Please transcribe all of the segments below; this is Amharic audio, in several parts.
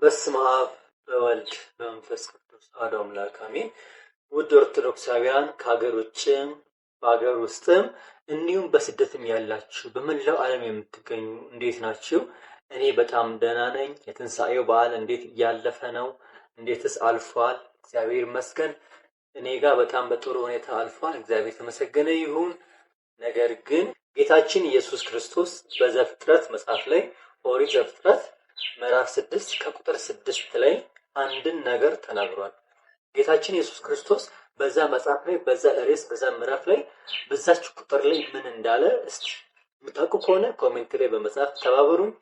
በስመ አብ በወልድ በመንፈስ ቅዱስ አሐዱ አምላክ አሜን። ውድ ኦርቶዶክሳውያን ከሀገር ውጭም በሀገር ውስጥም እንዲሁም በስደትም ያላችሁ በመላው ዓለም የምትገኙ እንዴት ናችሁ? እኔ በጣም ደህና ነኝ። የትንሣኤው በዓል እንዴት እያለፈ ነው? እንዴትስ አልፏል? እግዚአብሔር ይመስገን። እኔ ጋር በጣም በጥሩ ሁኔታ አልፏል። እግዚአብሔር የተመሰገነ ይሁን። ነገር ግን ጌታችን ኢየሱስ ክርስቶስ በዘፍጥረት መጽሐፍ ላይ ኦሪት ዘፍጥረት ምዕራፍ 6 ከቁጥር 6 ላይ አንድን ነገር ተናግሯል። ጌታችን ኢየሱስ ክርስቶስ በዛ መጽሐፍ ላይ በዛ ርዕስ በዛ ምዕራፍ ላይ በዛች ቁጥር ላይ ምን እንዳለ እስቲ የምታውቁ ከሆነ comment ላይ በመጻፍ ተባበሩኝ።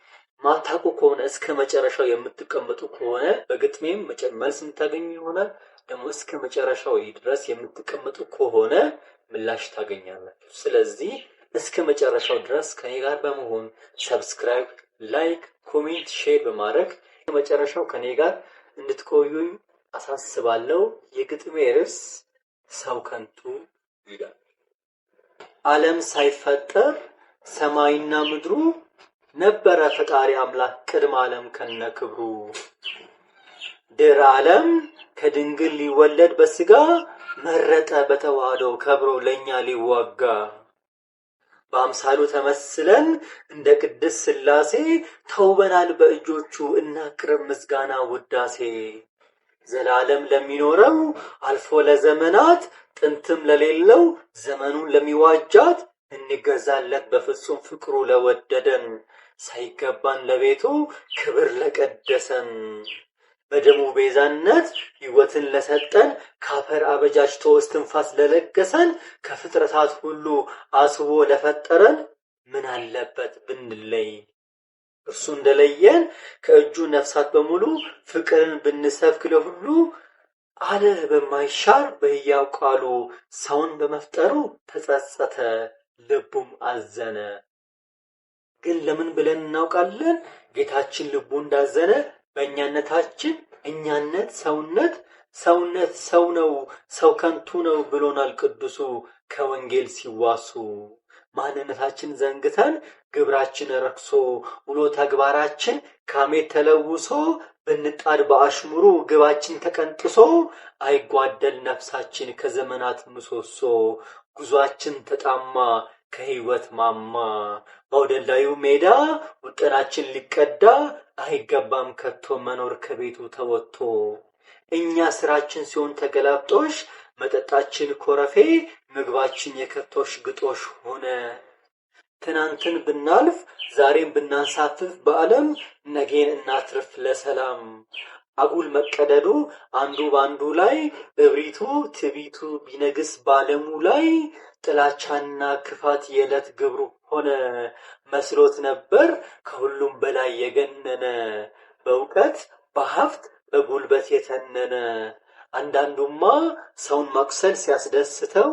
ማታውቁ ከሆነ እስከ መጨረሻው የምትቀመጡ ከሆነ በግጥሜም መልስ የምታገኙ ይሆናል። ደግሞ እስከ መጨረሻው ድረስ የምትቀመጡ ከሆነ ምላሽ ታገኛላችሁ። ስለዚህ እስከ መጨረሻው ድረስ ከኔ ጋር በመሆን subscribe፣ like፣ comment፣ share በማድረግ መጨረሻው ከኔ ጋር እንድትቆዩኝ አሳስባለሁ። የግጥሜ ርዕስ ሰው ከንቱ ይላል። ዓለም ሳይፈጠር ሰማይና ምድሩ ነበረ ፈጣሪ አምላክ ቅድመ ዓለም ከነ ክብሩ። ድኅረ ዓለም ከድንግል ሊወለድ በስጋ መረጠ በተዋህዶ ከብሮ ለኛ ሊዋጋ። በአምሳሉ ተመስለን እንደ ቅድስት ሥላሴ ተውበናል በእጆቹ እናቅርብ ምስጋና ውዳሴ። ዘላለም ለሚኖረው አልፎ ለዘመናት ጥንትም ለሌለው ዘመኑን ለሚዋጃት እንገዛለት በፍጹም ፍቅሩ ለወደደን ሳይገባን ለቤቱ ክብር ለቀደሰን። በደሙ ቤዛነት ሕይወትን ለሰጠን ካፈር አበጃጅቶ እስትንፋስ ለለገሰን ከፍጥረታት ሁሉ አስቦ ለፈጠረን ምን አለበት ብንለይ? እርሱ እንደለየን ከእጁ ነፍሳት በሙሉ ፍቅርን ብንሰብክ ለሁሉ አለ በማይሻር በሕያው ቃሉ ሰውን በመፍጠሩ ተጸጸተ፣ ልቡም አዘነ። ግን ለምን ብለን እናውቃለን? ጌታችን ልቡ እንዳዘነ በእኛነታችን እኛነት ሰውነት ሰውነት ሰው ነው ሰው ከንቱ ነው ብሎናል ቅዱሱ ከወንጌል ሲዋሱ። ማንነታችን ዘንግተን ግብራችን ረክሶ ውሎ ተግባራችን ካሜት ተለውሶ ብንጣድ በአሽሙሩ ግባችን ተቀንጥሶ አይጓደል ነፍሳችን ከዘመናት ምሰሶ ጉዟችን ተጣማ ከሕይወት ማማ በአውደላዩ ሜዳ ውጥናችን ሊቀዳ አይገባም ከቶ መኖር ከቤቱ ተወጥቶ። እኛ ስራችን ሲሆን ተገላብጦሽ መጠጣችን ኮረፌ ምግባችን የከብቶሽ ግጦሽ ሆነ። ትናንትን ብናልፍ ዛሬን ብናንሳፍፍ በዓለም ነገን እናትርፍ ለሰላም። አጉል መቀደዱ አንዱ በአንዱ ላይ እብሪቱ ትዕቢቱ ቢነግስ ባለሙ ላይ ጥላቻና ክፋት የዕለት ግብሩ ሆነ። መስሎት ነበር ከሁሉም በላይ የገነነ በእውቀት በሀብት በጉልበት የተነነ። አንዳንዱማ ሰውን ማቁሰል ሲያስደስተው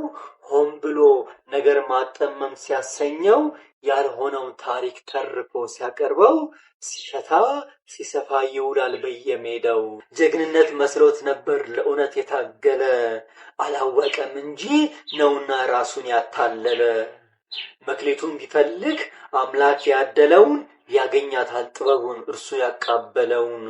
ሆን ብሎ ነገር ማጠመም ሲያሰኘው ያልሆነውን ታሪክ ተርኮ ሲያቀርበው ሲፈታ ሲሰፋ ይውላል በየሜዳው። ጀግንነት መስሎት ነበር ለእውነት የታገለ አላወቀም እንጂ ነውና ራሱን ያታለለ። መክሊቱን ቢፈልግ አምላክ ያደለውን ያገኛታል ጥበቡን እርሱ ያቃበለውን።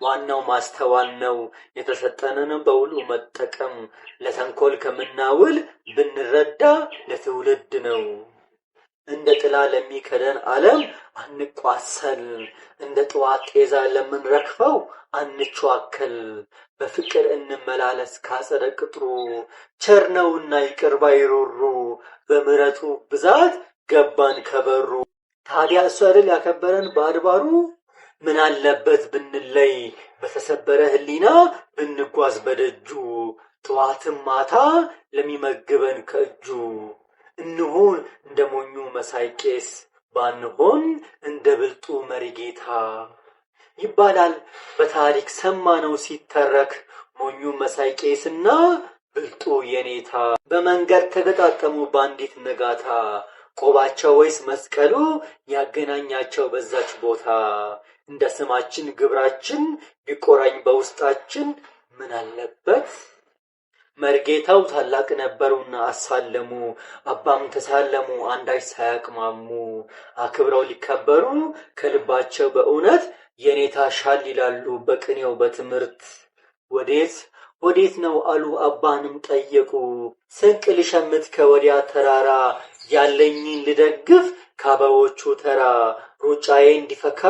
ዋናው ማስተዋል ነው የተሰጠንን በውሉ መጠቀም ለተንኮል ከምናውል ብንረዳ ለትውልድ ነው። እንደ ጥላ ለሚከደን ዓለም አንቋሰል፣ እንደ ጠዋት ጤዛ ለምንረግፈው አንቸዋከል። በፍቅር እንመላለስ ካጸደ ቅጥሩ ቸር ነውና ይቅር ባይ ሩሩ በምሕረቱ ብዛት ገባን ከበሩ። ታዲያ እሱ አይደል ያከበረን በአድባሩ? ምን አለበት ብንለይ በተሰበረ ሕሊና ብንጓዝ በደጁ ጠዋትም ማታ ለሚመግበን ከእጁ። እንሁን እንደ ሞኙ መሳይ ቄስ ባንሆን እንደ ብልጡ መሪጌታ። ይባላል በታሪክ ሰማነው ሲተረክ ሞኙ መሳይ ቄስና ብልጡ የኔታ። በመንገድ ተገጣጠሙ ባንዲት ነጋታ ቆባቸው ወይስ መስቀሉ ያገናኛቸው በዛች ቦታ። እንደ ስማችን ግብራችን ቢቆራኝ በውስጣችን ምን አለበት? መርጌታው ታላቅ ነበሩና አሳለሙ። አባም ተሳለሙ አንዳች ሳያቅማሙ። አክብረው ሊከበሩ ከልባቸው በእውነት የኔታ ሻል ይላሉ በቅኔው በትምህርት። ወዴት ወዴት ነው አሉ አባንም ጠየቁ። ስንቅ ልሸምት ከወዲያ ተራራ ያለኝን ልደግፍ ከአበቦቹ ተራ ሩጫዬ እንዲፈካ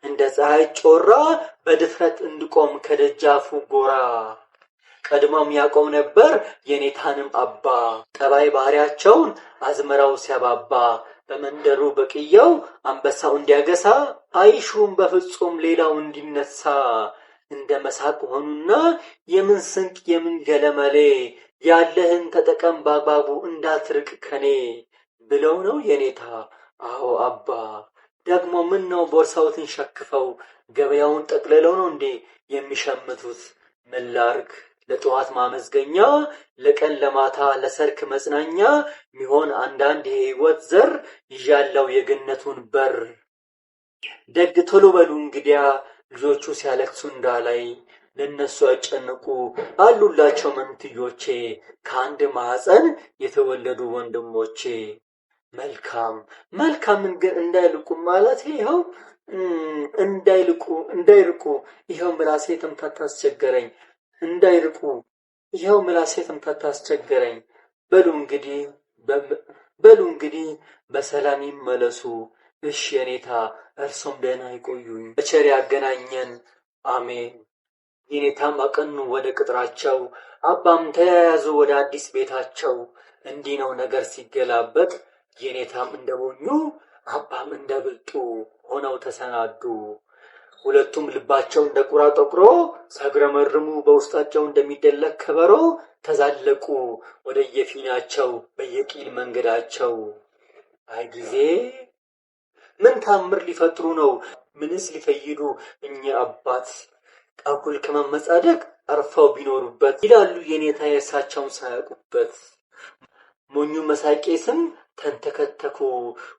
እንደ ፀሐይ ጮራ በድፍረት እንድቆም ከደጃፉ ጎራ። ቀድሞም ያቆም ነበር የኔታንም አባ ጠባይ ባህሪያቸውን አዝመራው ሲያባባ በመንደሩ በቅየው አንበሳው እንዲያገሳ አይሹም በፍጹም ሌላው እንዲነሳ። እንደ መሳቅ ሆኑና የምን ስንቅ የምን ገለመሌ ያለህን ተጠቀም በአግባቡ እንዳትርቅ ከኔ ብለው ነው የኔታ። አዎ አባ ደግሞ ምን ነው ቦርሳዎትን ሸክፈው ገበያውን ጠቅልለው ነው እንዴ የሚሸምቱት? ምን ላርግ ለጠዋት ማመዝገኛ ለቀን ለማታ ለሰርክ መጽናኛ ሚሆን አንዳንድ የህይወት ዘር ይዣለው የገነቱን በር። ደግ ቶሎ በሉ እንግዲያ ልጆቹ ሲያለቅሱ እንዳላይ ለነሱ ያጨንቁ አሉላቸው መንትዮቼ ከአንድ ማዕፀን የተወለዱ ወንድሞቼ። መልካም መልካምን ግን እንዳይልቁ ማለት ይኸው እንዳይልቁ እንዳይርቁ ይኸው ምላሴ ተምታታ አስቸገረኝ። እንዳይርቁ ይኸው ምላሴ ተምታታ አስቸገረኝ። በሉ እንግዲህ በሉ እንግዲህ በሰላም ይመለሱ። እሺ የኔታ እርሶም ደህና ይቆዩኝ። በቸር ያገናኘን አሜን። የኔታም አቀኑ ወደ ቅጥራቸው፣ አባም ተያያዙ ወደ አዲስ ቤታቸው። እንዲህ ነው ነገር ሲገላበጥ የኔታም እንደ ሞኙ አባም እንደ ብልጡ ሆነው ተሰናዱ። ሁለቱም ልባቸው እንደ ቁራ ጠቁሮ ሲያጉረመርሙ በውስጣቸው እንደሚደለቅ ከበሮ ተዛለቁ ወደየፊናቸው በየቂል መንገዳቸው። አይ ጊዜ ምን ታምር ሊፈጥሩ ነው? ምንስ ሊፈይዱ እኚህ አባት አኩል ከመመጻደቅ አርፈው ቢኖሩበት ይላሉ የኔታ የእሳቸውን ሳያውቁበት። ሞኙ መሳይ ቄስም ተንተከተኩ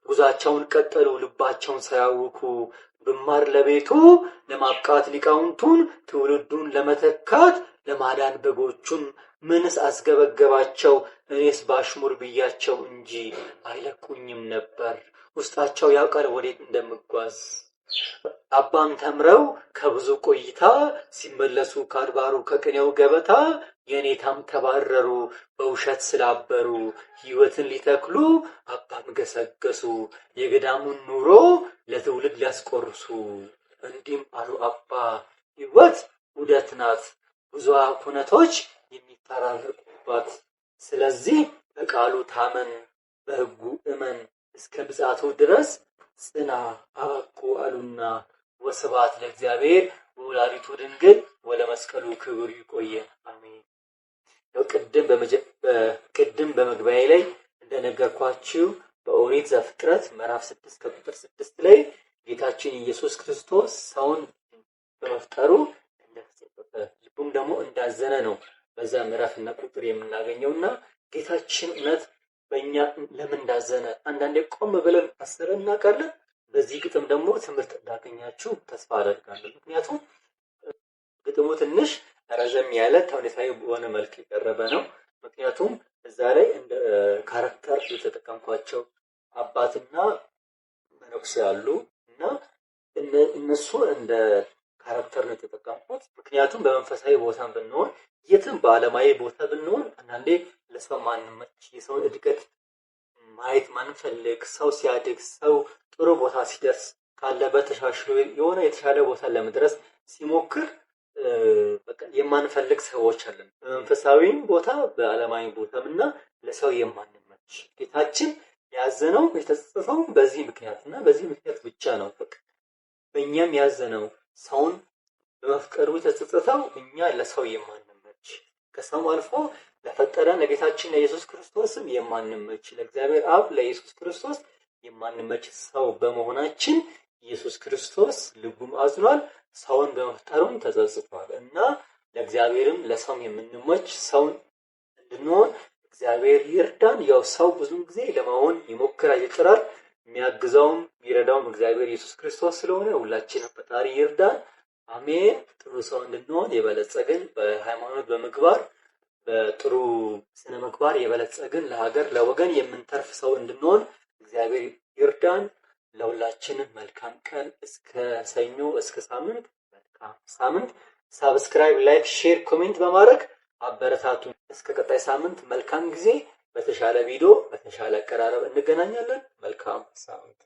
ጉዟቸውን ቀጠሉ ልባቸውን ሳያውኩ። ብማር ለቤቱ ለማብቃት ሊቃውንቱን ትውልዱን ለመተካት ለማዳን በጎቹን ምንስ አስገበገባቸው እኔስ ባሽሙር ብያቸው እንጂ አይለቁኝም ነበር። ውስጣቸው ያውቃል ወዴት እንደምጓዝ። አባም ተምረው ከብዙ ቆይታ ሲመለሱ ከአድባሩ ከቅኔው ገበታ የኔታም ተባረሩ በውሸት ስላበሩ ሕይወትን ሊተክሉ አባም ገሰገሱ የገዳሙን ኑሮ ለትውልድ ሊያስቆርሱ። እንዲህም አሉ አባ ሕይወት ዑደት ናት ብዙ ኩነቶች የሚፈራረቁባት። ስለዚህ በቃሉ ታመን በሕጉ እመን እስከ ምጽአቱ ድረስ ጽና አበቁ አሉና። ወስብሐት ለእግዚአብሔር ወወላዲቱ ድንግል ወለመስቀሉ ክቡር። ይቆየን፣ አሜን። ያው ቅድም በመግቢያዬ ላይ እንደነገርኳችሁ በኦሪት ዘፍጥረት ምዕራፍ 6 ከቁጥር 6 ላይ ጌታችን ኢየሱስ ክርስቶስ ሰውን በመፍጠሩ እንደተጸጸተ ልቡም ደግሞ እንዳዘነ ነው በዛ ምዕራፍ እና ቁጥር የምናገኘውና ጌታችን እውነት በእኛ ለምን እንዳዘነ አንዳንዴ ቆም ብለን አስበን እናውቃለን። በዚህ ግጥም ደግሞ ትምህርት እንዳገኛችሁ ተስፋ አደርጋለሁ። ምክንያቱም ግጥሙ ትንሽ ረዘም ያለ ተውኔታዊ በሆነ መልክ የቀረበ ነው። ምክንያቱም እዛ ላይ እንደ character የተጠቀምኳቸው አባትና መነኩሴ አሉ እና እነሱ እንደ character ነው የተጠቀምኩት። ምክንያቱም በመንፈሳዊ ቦታም ብንሆን የትም በዓለማዊ ቦታ ብንሆን አንዳንዴ ለሰው ማንመች፣ የሰውን እድገት ማየት ማንፈልግ፣ ሰው ሲያድግ፣ ሰው ጥሩ ቦታ ሲደርስ፣ ካለበት ተሻሽሎ የሆነ የተሻለ ቦታ ለመድረስ ሲሞክር በቃ የማንፈልግ ሰዎች አለን። በመንፈሳዊም ቦታ በዓለማዊ ቦታም እና ለሰው የማንመች። ጌታችን ያዘነው የተጸጸተው በዚህ ምክንያት እና በዚህ ምክንያት ብቻ ነው። በቃ በእኛም ያዘነው ሰውን በመፍቀሩ የተጸጸተው እኛ ለሰው የማንመች፣ ከሰውም አልፎ ለፈጠረን ለጌታችን ለኢየሱስ ክርስቶስም የማንመች፣ ለእግዚአብሔር አብ ለኢየሱስ ክርስቶስ የማንመች ሰው በመሆናችን ኢየሱስ ክርስቶስ ልቡም አዝኗል፣ ሰውን በመፍጠሩም ተጸጽቷል እና ለእግዚአብሔርም ለሰውም የምንመች ሰውን እንድንሆን እግዚአብሔር ይርዳን። ያው ሰው ብዙን ጊዜ ለመሆን ይሞክራል፣ ይጥራል። የሚያግዘውም የሚረዳውም እግዚአብሔር ኢየሱስ ክርስቶስ ስለሆነ ሁላችንም ፈጣሪ ይርዳን። አሜን። ጥሩ ሰው እንድንሆን የበለጸግን በሃይማኖት በምግባር በጥሩ ስነ ምግባር የበለጸግን ለሀገር ለወገን የምንተርፍ ሰው እንድንሆን እግዚአብሔር ይርዳን። ለሁላችንም መልካም ቀን። እስከ ሰኞ እስከ ሳምንት መልካም ሳምንት። Subscribe፣ like፣ share፣ comment በማድረግ አበረታቱን። እስከ ቀጣይ ሳምንት መልካም ጊዜ። በተሻለ ቪዲዮ በተሻለ አቀራረብ እንገናኛለን። መልካም ሳምንት።